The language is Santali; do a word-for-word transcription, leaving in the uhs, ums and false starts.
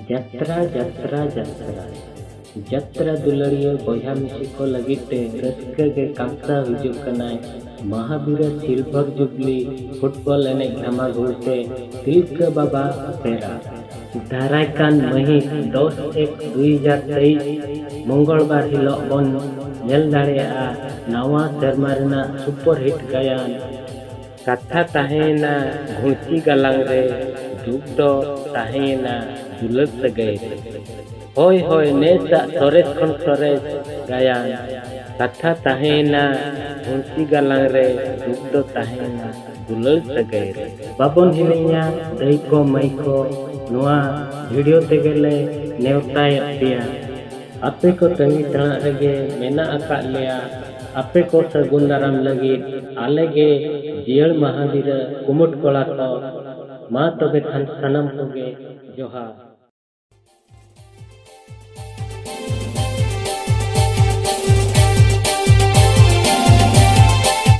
ᱡᱟᱛᱨᱟ, ᱡᱟᱛᱨᱟ, ᱡᱟᱛᱨᱟ᱾ ᱡᱟᱛᱨᱟ ᱫᱩᱞᱟᱹᱲᱤᱭᱟᱹ ᱵᱚᱭᱦᱟ ᱢᱤᱥᱤ ᱠᱚ ᱞᱟᱹᱜᱤᱫ ᱛᱮ ᱨᱟᱹᱥᱠᱟᱹ ᱜᱮ ᱠᱟᱢᱥᱟᱣ ᱦᱤᱡᱩᱜ ᱠᱟᱱᱟᱭ ᱢᱟᱦᱟᱵᱤᱨᱟ ᱥᱤᱞᱵᱷᱟᱨ ᱡᱩᱵᱽᱞᱤ ᱯᱷᱩᱴᱵᱚᱞ ᱮᱱᱮᱡ ᱫᱷᱟᱢᱟᱜᱩᱲ ᱥᱮ ᱛᱤᱞᱠᱟᱹ ᱵᱟᱵᱟ ᱚᱯᱮᱨᱟ᱾ ᱫᱟᱨᱟᱭ ᱠᱟᱱ ᱢᱟᱹᱦᱤᱛ ᱫᱚᱥ ᱮᱠ ᱫᱩᱭ ᱦᱟᱡᱟᱨ ᱛᱮᱭᱤᱥ ᱢᱚᱝᱜᱚᱞᱵᱟᱨ ᱦᱤᱞᱚᱜ ᱵᱚᱱ ᱧᱮᱞ ᱫᱟᱲᱮᱭᱟᱜᱼᱟ ᱱᱟᱣᱟ ᱥᱮᱨᱢᱟ ᱨᱮᱱᱟᱜ ᱥᱩᱯᱟᱨ ᱦᱤᱴ ᱜᱟᱭᱟᱱ᱾ ᱠᱟᱛᱷᱟ ᱛᱟᱦᱮᱸᱭᱮᱱᱟ ᱜᱷᱩᱲᱪᱤ ᱜᱟᱞᱟᱝ ᱨᱮ, ᱫᱩᱠ ᱫᱚ ᱛᱟᱦᱮᱸᱭᱮᱱᱟ ᱫᱩᱞᱟᱹᱲ ᱥᱟᱹᱜᱟᱹᱭ ᱨᱮ᱾ ᱦᱳᱭ, ᱦᱳᱭ, ᱱᱮᱥᱟᱜ ᱥᱚᱨᱮᱥ ᱠᱷᱚᱱ ᱥᱚᱨᱮᱥ ᱜᱟᱭᱟᱱ᱾ ᱠᱟᱛᱷᱟ ᱛᱟᱦᱮᱸᱭᱮᱱᱟ ᱜᱷᱩᱲᱪᱤ ᱜᱟᱞᱟᱝ ᱨᱮ, ᱫᱩᱠ ᱫᱚ ᱛᱟᱦᱮᱸᱭᱮᱱᱟ ᱫᱩᱞᱟᱹᱲ ᱥᱟᱹᱜᱟᱹᱭ ᱨᱮ᱾ ᱵᱟᱵᱚᱱ ᱦᱤᱲᱤᱧᱟ ᱫᱟᱹᱭ ᱠᱚ ᱢᱟᱹᱭ ᱠᱚ, ᱱᱚᱣᱟ ᱵᱷᱤᱰᱤᱭᱳ ᱛᱮᱜᱮ ᱞᱮ ᱱᱮᱣᱛᱟᱭᱮᱫ ᱯᱮᱭᱟ᱾ ᱟᱯᱮ ᱠᱚ ᱛᱟᱺᱜᱤ ᱛᱟᱬᱟᱜ ᱨᱮᱜᱮ ᱢᱮᱱᱟᱜ ᱟᱠᱟᱫ ᱞᱮᱭᱟ᱾ ᱟᱯᱮ ᱠᱚ ᱥᱟᱹᱜᱩᱱ ᱫᱟᱨᱟᱢ ᱞᱟᱹᱜᱤᱫ ᱟᱞᱮ ᱜᱮ ᱡᱤᱭᱟᱹᱲ ᱢᱟᱦᱟᱵᱤᱨᱟᱹ ᱠᱩᱢᱩᱴ ᱠᱚᱲᱟ ᱠᱚ᱾ ᱢᱟ ᱛᱚᱵᱮ ᱠᱷᱟᱱ ᱥᱟᱱᱟᱢ ᱠᱚᱜᱮ ᱡᱚᱦᱟᱨ᱾